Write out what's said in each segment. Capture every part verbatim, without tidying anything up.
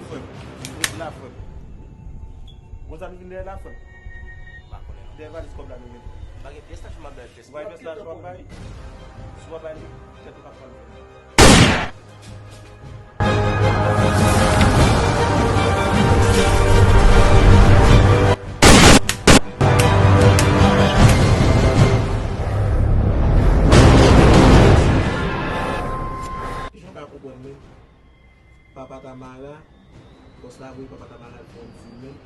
Frè m, ret la, frè m. Gon zam ki vin dèyè la, frè m? M pa konnen non. Dèyè valiz kòb la nou mete. M pa gen pyès lajan m ap bay pyès. Ou bay pyès lajan w ap bay? Si w pa bay li, tèt ou k ap pran l. Jan w ka konprann mwen. Papa Tamara, bòs la voye Papa Tamara al fè yon dil menm.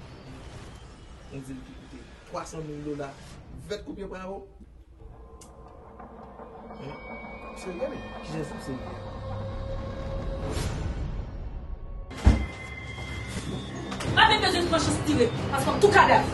Yon dil ki koute twa san mil dola. Vèt koupye pa yo. Hein? Serye, men? Kijan sa serye? M pa menm bezwen pran chans tire, paske m tou kadav.